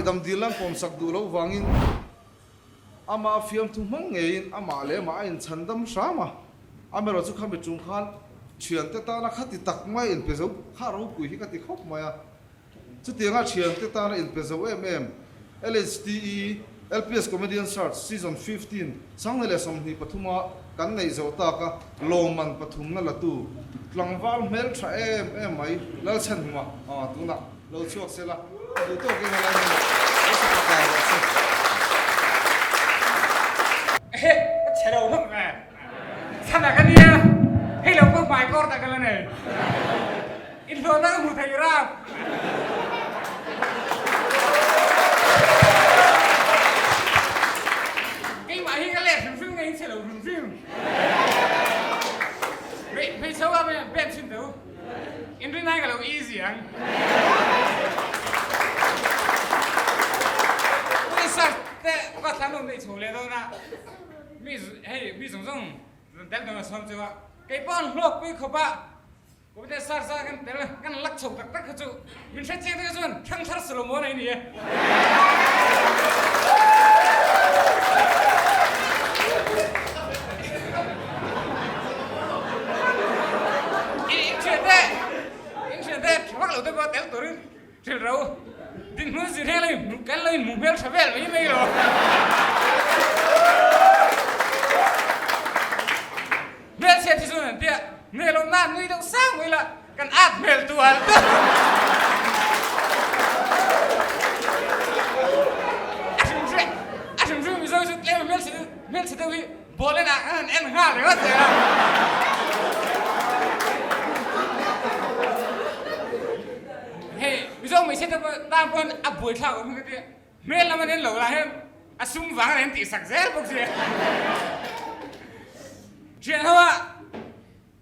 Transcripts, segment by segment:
ngaihdam dil an pawmsak duh loh vangin amah fiamthu hmang ngeiin amah leh amah a inchhandam hram a. Amaherawh chu khami tum khan thiante tana khati tak mai inpe zo kha ropui hi ka ti khawp mai a. Chutianga thiante tana inpe zo em em LHTE LPS Comedian Search Season 15 2023 a kan neih zawh taka lawmman pathumna latu tlangval hmel tha em em mai Lalchhanhuma tunah lo chhuak se la, duh tawkin a lai hmun lo sa pakar rawh se. Ehe, ka chhe lo hmang ve. Chhan a ka nia, hei lo pawh hmai kawr tak ka la nei. Inhlawhna ka hmu thei rap. Keimah hi ka let hrim hrim nge in chhe lo hrim hrim. Hmeichhe ho a pen chhin teh u. In rin ai ka lo easy ang. Police te ka thlan awm nei chho leh dawn a. Mi hei mi zawng zawng rawn tel dawn a sawm chu a. Kei pawh an hlawk pui khawp a. Committee sar sar kan tel kan lak chho tak tak kha chu min hre chiang te kha chuan thangthar Solomon a ni e. Inthiante inthiante tha vak lo te pawh tel turin hrilh ro dinhmun zir hian lo in kan lo inhmu hmel tha vel mai mai lo. Hmelchhiat hi chuan an tia hmel awm nan nui deuh sang mai la kan at hmel tual tual. A hrim hrim a hrim hrim Mizo chu tlem hmelchhe hmelchhe deuh hi ball en ah khan an en nghal ringawt zel a. Hei Mizo hmeichhe te pawh tan pawn a buaithlak awm hi ka tia. Hmel lam an en lo lah hian a sum vang an en tih sak zel bawk si. Thian ho a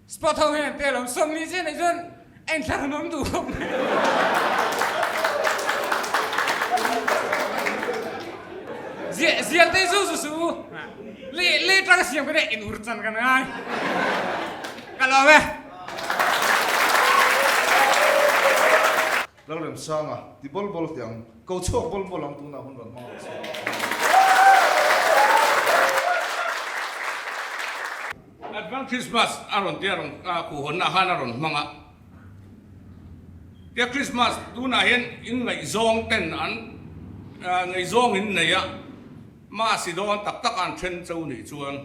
sport ho hian tel awm 40 chiah nei chuan a inthlak nuam duh khawp mai. Ziah zial te zu zu su u. Le le tang siam ka nia in ur chan kan ngai. Ka lawm e. Lalremsanga ti bawl bawl teh ang, ko chhuak bawl bawl ang tunah hun rawn hmang rawh se. Advance Christmas a rawn tia rawn khuhhawnna khan a rawn hmang a, tia Christmas tunah hian in ngaihzawng ten an ngaihzawng in nei a, mahse dawn tak tak an then cho nih chuan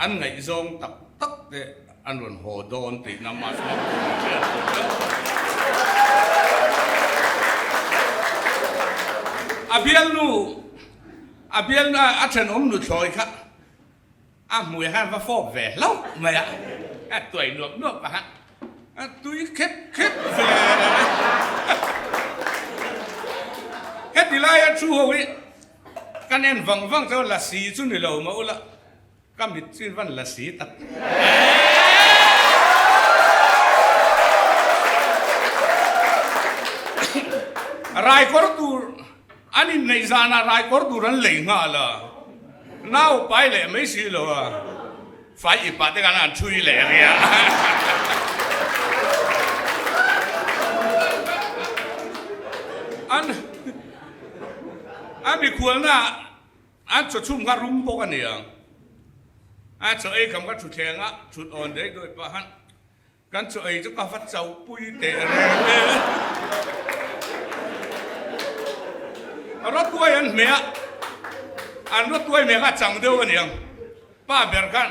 an ngaihzawng tak tak te An rawn haw dawn tihna mask hmang tur an hriat tur deuh. A bialnu, a bialnu a thenawm nuthlawi kha a hmui khan va fawp ve hlauh mai a, a tuai nuap nuap a, a tui khep khep ve a. Heti laia thu ho hi kan en vang vang chuan lasi chu ni lo mah ula, Ka mit chu in van la si tak. Raikawr tur an inneih zanah raikawr tur an lei nghal a, nau pai leh mai si lo a, fai ipah te khan an thui leh ria. An a mikhualna An chaw chhum kha rum bawk a ni ang. A chaw ei kham kha thutthleng a thut awn daih daih pah khan kan chaw ei chu ka va chau pui teh reng e. Rawtuai an hmeh a, an rawtuai hmeh kha a chang deuh a ni ang. Pa ber khan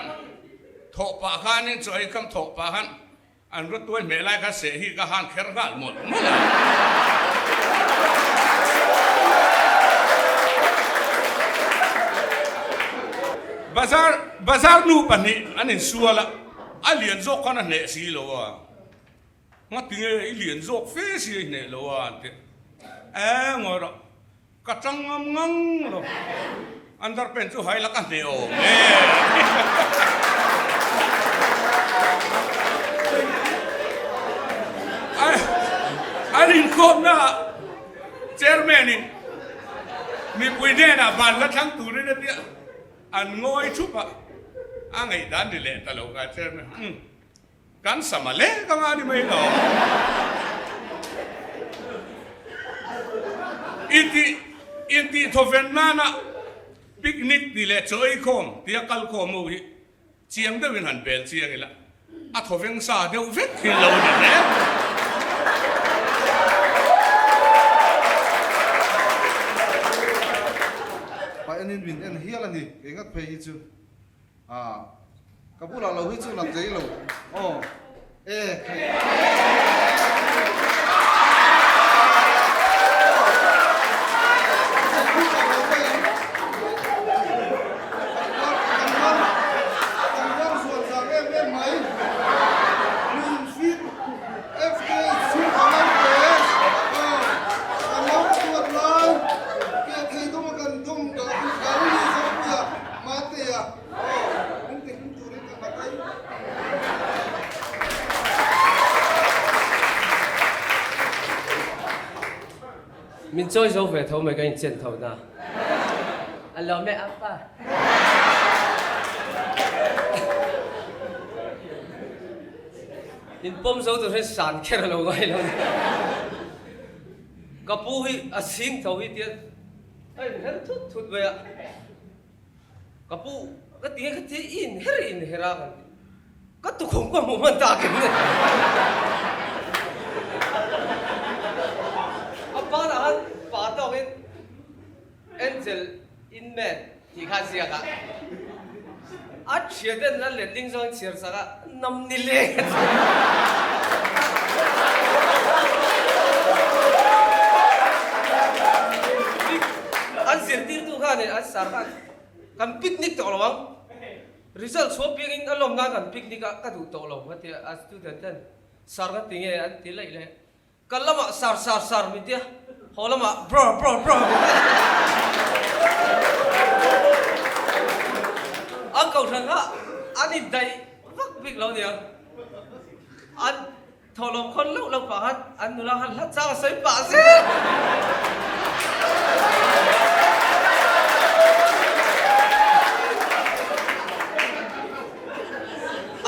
thawh pah khanin chaw ei kham thawh pah khan An rawtuai hmeh lai kha seh hi ka han kher nghal mawlh mawlh a. Bazar bazar nu pahnih an insual a, a lian zawk khan a hneh si lo a. Ngatinge i lian zawk fe si a i hneh lo a an ti. Eng ngawi rawh. Ka tang ngam ngang lo. Underpant chu hai la ka hneh awm e. An inkhawmna ah chairman in mipui hnenah van la thlang turin a tia an ngawi thup a, a ngaihdan ni leh ta lo ka chairman. Umm. Kan sam a lek anga ni mai lo. Intih intih thawven nana picnic tih leh chaw ei khawm tia kal khawm ho hi chiang deuhin han bel chiang ila a thawveng sa deuh vek hi lo ni hle. Pa enin min en hial a ni, kei ngat phei hi chu. Ah, ka bulah lo hi chu la tlei lo aw e khaih. Matea, Aw, min ti hlim turin ka nghat ai. Min chawi zo ve tho mai ka inchen tho na. A lawm e apa. In pawm zo tur hian san kher a lo ngai lo. Ka pu hi a chhing tho hi tian a inher thut thut mai a. Ka pu, ka ti ka ti i inher i inher a kan ti. Ka tukhum ka hmuh hman tak em ni? A banah khan pa tawkin Angel Inman tih kha a ziak a. A thian ten an letling zawng in chhiar sak a, nam ni leng a ti. An zirtirtu khan in an sar khan kan picnic tawh lo ang, result chhuah piangin a lawm nan kan picnic a ka duh tawh lo a ti a, a student ten sar ka ti nge an ti laih leh. Kal lamah sar sar sar min tia, haw lamah bro bro bro min tia. An kohhran kha an indaih vak bik lo nia. An thawhlawm khawn loh loh pah khan an nula khan hla chang a sawi pah zel.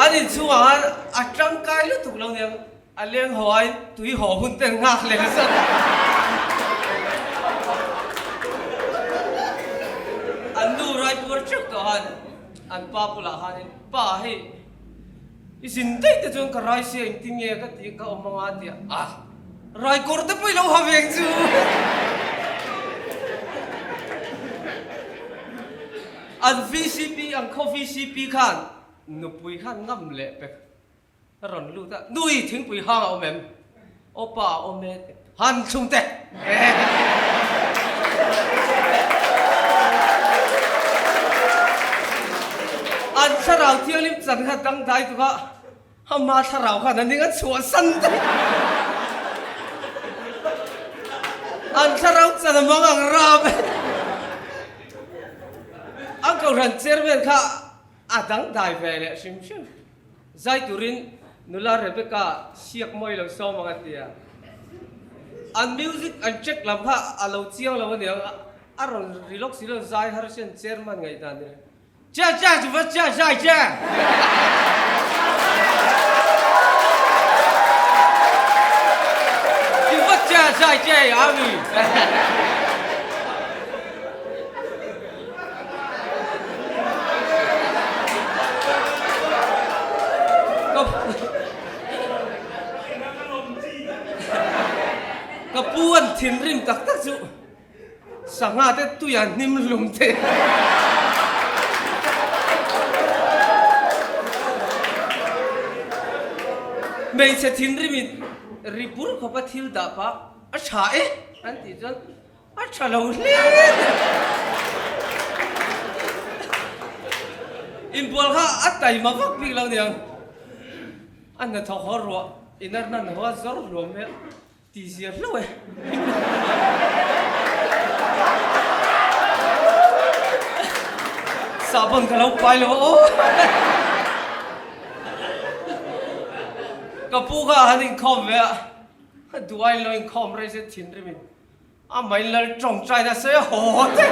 An inchhungah khan a tangkai lutuk lo nia. A leng haw ai tui haw hun ten nghak leh zat. An nu Raipur teuh tawh han an pa bulah khanin, Pa hei i zin daih te chuan ka rai sia engtin nge ka tih ka awm anga a ti a, Ah Raikawr te pawh i lo ha veng chu. An vcp ang khaw vcp khan nupui khan ngam leh pek. Ka rawn lut a, Nui thingpui hang a awm em? Aw pa a awm e, han thlung teh! An thlarau thianghlim chan kha dangdai tuk a, ama thlarau khan a ning a chhuahsan daih. An thlarau chan a mang ang ram e. An kohhran chairman kha a dangdai ve leh hrim hrim. Zai turin nula Rebecca siak mawi lo sawm ang a ti a. An music an check lam kha a lo chiang lo aniang a rawn ri lawk si lo zai har sian chairman ngaihdan ni Cha cha chu va cha zai cha. Chu va cha zai cha a mi. Ka pu an thinrim tak tak chu sangha te tui a hnim hlum thei a. Hmeichhe thinrim in ri bur khawpa thil dah pah a tha e an tih chuan A tha lo hle hle. Inbual kha a taima vak bik lo niang. A hnathawk haw ruah in a hnan haw a zawr hluam mai a, ti zia hlauh e. Sahbawn ka lo pai lo a aw. Ka pu kha a han inkhawm ve a, duai lo inkhawm rei se thinrimin. A mai lal tawngtai na sawi a haw te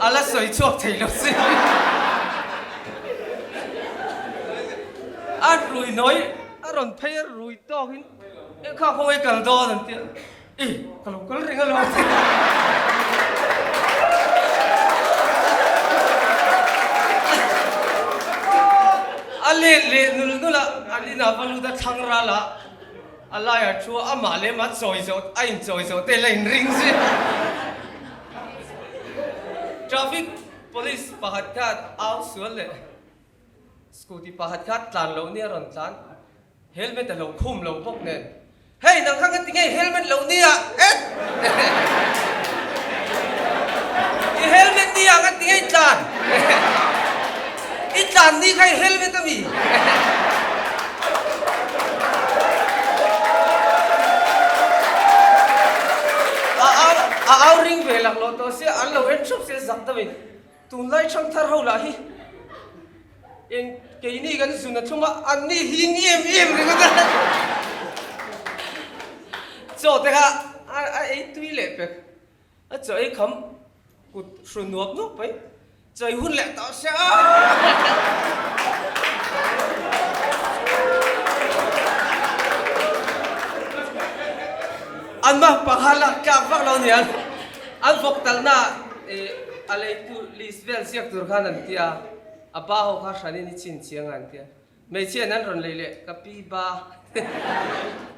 a la sawi chhuak thei lo si. A rui nawi a rawn phei a rui tawk in. E kha khawngaih kal dawn an tia. E ka lo kal reng alawm. A let leh nul nul a, an inah va lut a thlang ral a, a laiah thu a amah leh amah chawi zawh a inchawi zawh te la inring zui. Traffic police pakhat khan au sual leh Scooty pakhat kha tlan loh nia rawn tlan, helmet a lo khum lo bawk nen, Hei nang kha ka ti ngei helmet loh nia et! I helmet nia ka ti ngei tlan! I tlan ni kha i helmet a mi? A au a au ring ve laklawh tawh sia an lo en thup sia zak deuhin. Tunlai thangthar ho lah hi eng keini kan zun a thlum a, anni hi eng em em ringawt a. Chaw te kha a ei tui leh pek, a chaw ei kham kut hru nuap nuap mai, chaw ei hun leh tawh sia. An mah pakhat lah tlak vak lo aniang, an vawk talhna A leitu list vel ziak tur khan an ti a, a ba ho kha hranin i chhin chiang a an ti a. Hmeichhiain an rawn lei leh ka pi ba,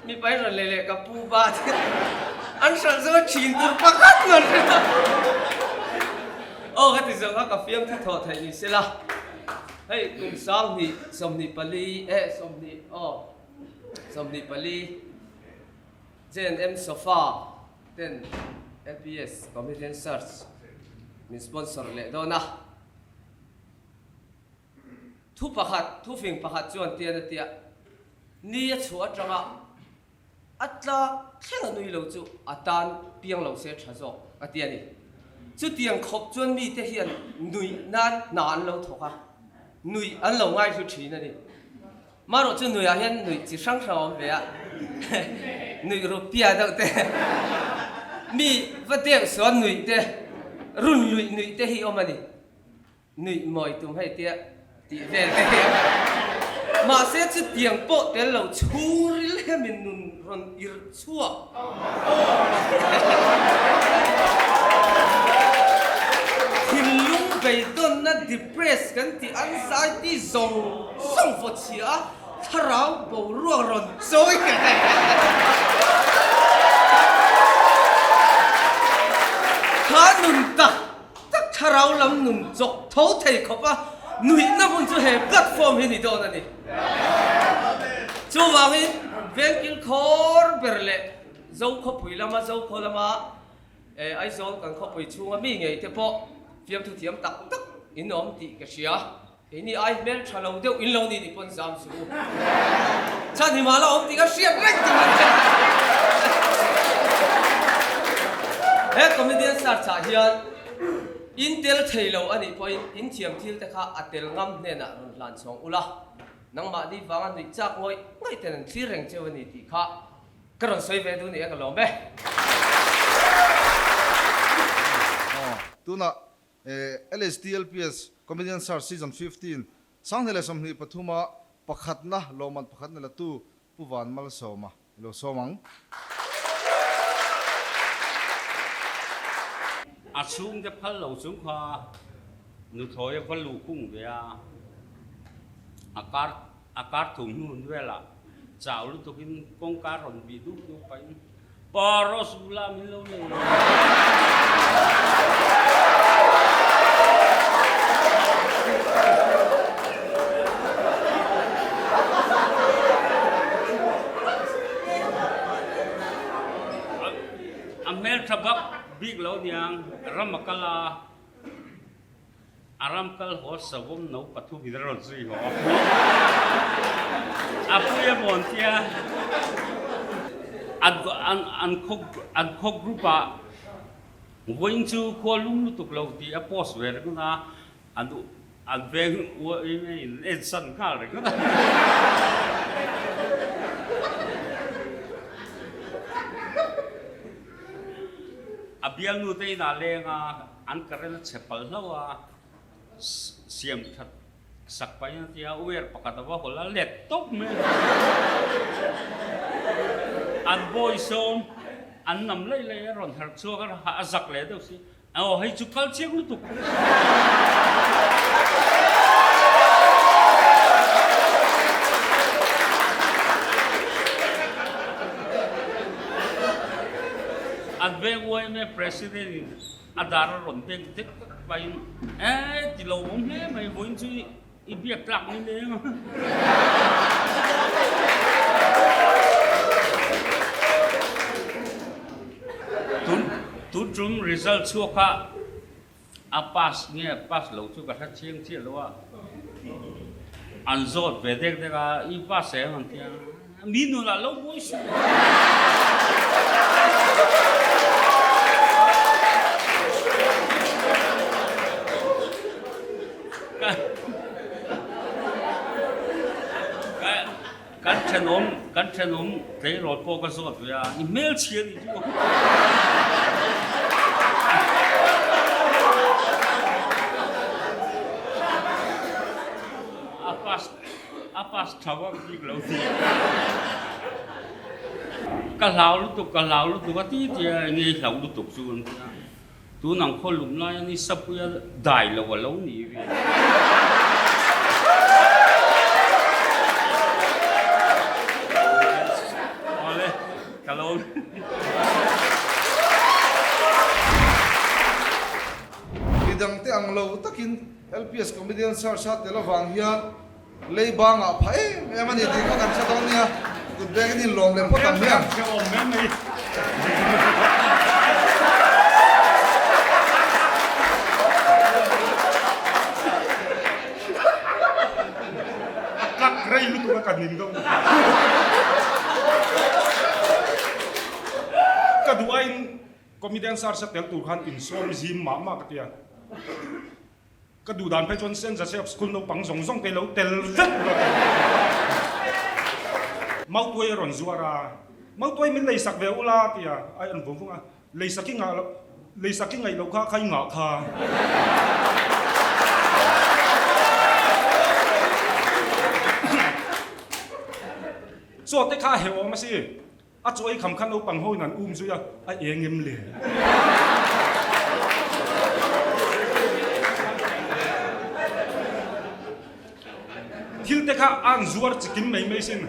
mipain rawn lei leh ka pu ba te an hralh zawng a thin tur pakhat man hralh a. Aw ka ti zawng kha ka fiamthu thawh theih ni sela, hei kum 20 24 eh 20 aw 24 JNM sofa ten LPS Comedian Search min sponsor leh dawn a. Thu pakhat, thu fing pakhat chuan tian a tia, Ni a chhuah atanga a tlak thleng a nui lo chu a tan piang lo se tha zawk a ti a ni. Chutiang khawp chuan mite hian nuih nan hna an lo thawk a, nuih an lo ngaihlu thin a ni. Marawh chu nuihah hian nuih chi hrang hrang a awm ve a, nuih rupia deuh te, mi va deuh sawn nuih te, run luih nuih te hi awm a ni. Nuih mawi tum hei tia tih vel te hi awm a ni. Mahse chutiang pawh tel lo chhungril hemi nun rawn irh chhuak. Thinlung beidawnna depress kan tih anxiety zawng zawng vaw chhia a, thlarau boruak rawn chawi Kha nun tak tak thlarau lam nun chawk tho thei khawp a, nuihna hmun chu he platform hi ni dawn a ni. Chuvangin vengkil khawr ber leh Zokhawpui lama Zokhaw lama Aizawl kan khawpui chhunga mi ngei te pawh fiamthu thiam tak tak in awm tih ka hria. Keini ai hmel tha lo deuh in lo ni tih pawn zam suh u. Chhan hi mah la awm tih ka hriat reng tur a ni. He comedian search ah hian in tel thei lo a nih pawhin in thiam thil te kha a tel ngam hnenah rawn hlan chhawng ula, nangmahni vanga nuih chak ngawih ngawih ten an thlir reng cheu a ni tih kha Ka rawn sawi ve duh nia ka lawm e. Aw, tunah LHDLPS Comedian Search Season 15 Sanghnih leh 23 a pakhatna lawmman pakhatna la tu Pu Van Malsawma i lo sawm ang. A chhungte phal lo chung kha nuthlawi a va luh khung ve a, a kar A kar thum hnu velah chau lutukin kawngka rawn bih dup dup pahin, Pa Rosgula min lo nei lo. A hmeltha bak bik lo niang, ram a kal a. A ram kal haw savawm no pathum in a rawn zui haw a pui a pui a mawn tia an an an khaw an khaw group ah vawiin chu khua lum lutuk lo tih a post ve ringawt a an an veng uain a in en san nghal ringawt a. A bialnu te inah leng a. An current a chhe palh hlauh a, siam that sak pahin a ti a, wire pakhat a va hawlh a, let tawp mai a ni. An bawi sawm an nam laih laih a rawn harh chhuak a, a zak leh deuh si. Aw hei chu kal chiang lutuk. An veng yma President in a dar a rawn beng dek dek pahin eh ti lo awm hle mai vawiin chu i biak tlak ni leng a. Tun tun tum result chhuak kha a pass nge pass lo chu ka hre chiang chiah lo a, an zawt ve dek dek a, i pass em an tia, mi nunah lo buai suh. Kan thenawm, kan thenawm tleirawl pawh ka zawt ve a, i hmelchhia nih chu. A pass, a pass tha vak bik lo ti. Ka hlau lutuk, ka hlau lutuk a ti ti a, enge i hlauh lutuk chu an ti a. Tun ang khaw lum lai a ni Sapuia dai lo a lo ni ve. Awle, ka lo. Midangte ang lo takin LPS Comedian Search a tel avang hian lei bangah phah em em a ni tih kha kan hre dawn nia, kut beng in inlawm leh phawt ang hian. A tlak rei lutuk a ka ning deuh. Ka duh aiin comedian search a tel tur khan insawm zim mah mah ka ti a. Ka duh dan phei chuan Saint Joseph School naupang zawng zawng te lo tel vek rawh tih. Mautuai a rawn zuar a, Mautuai min lei sak ve ula ti a, a en vung vung a, Lei sak i ngah loh, lei sak i ngaih loh kha kha i ngah kha. Chaw te kha a heuh awm a si. A chaw ei kham kha naupang ho in an um zui a, a eng em le? Thil te kha a an zuar chikim mai mai sin.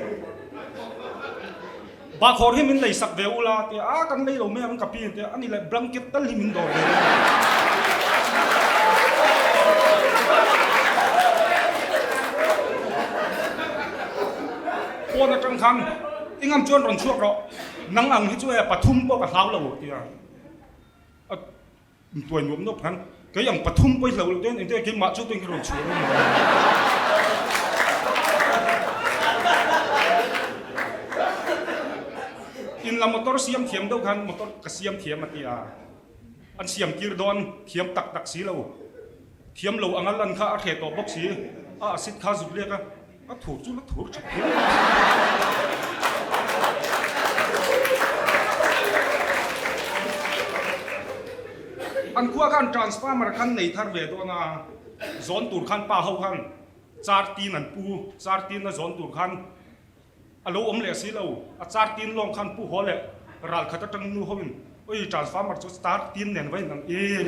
Bahkhawr hi min lei sak ve ula tia, a kan lei lo mai ang ka pi tia, ani leh blanket tal hi min dawr ve ula. Pawn atang khan I ngam chuan rawn chhuak rawh, nang ang hi chu e pathum pawh ka hlau lo tia a intuai nuam nuap khan kei ang pathum pawh i hlau lo te engtin nge keimah chu tuin ka rawn chhuah dawn lo. In la motor siam thiam deuh khan motor ka siam thiam a tia, an siam tir dawn thiam tak tak si lo, thiam lo anga lan kha a hreh tawh bawk si, a acid kha zuk lek a. A thur chu la thur tha phian. An khua khan transformer khan nei thar ve dawn a, zawn tur khan pa ho khan char tin an pu, char tin a zawn tur khan a lo awm leh si lo, a char tin lawng khan pu haw leh ral khat atang nu ho in oi transformer chu char tin nen va in ang em.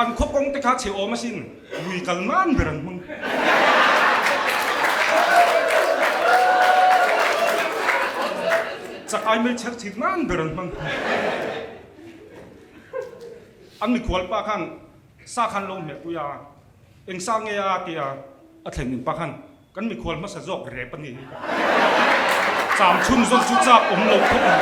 An khaw kawng te kha chhe awm asin lui kal nan ber an hmang. Chak ai mai chher chhit nan ber an hmang. An mikhual pa khan sa khan lo hmeh pui a, eng sa nge a tia a thlen in pa khan kan mikhual hmasa zawk rep a ni. Cham chhun zawng chu chak awm lo khawp mai.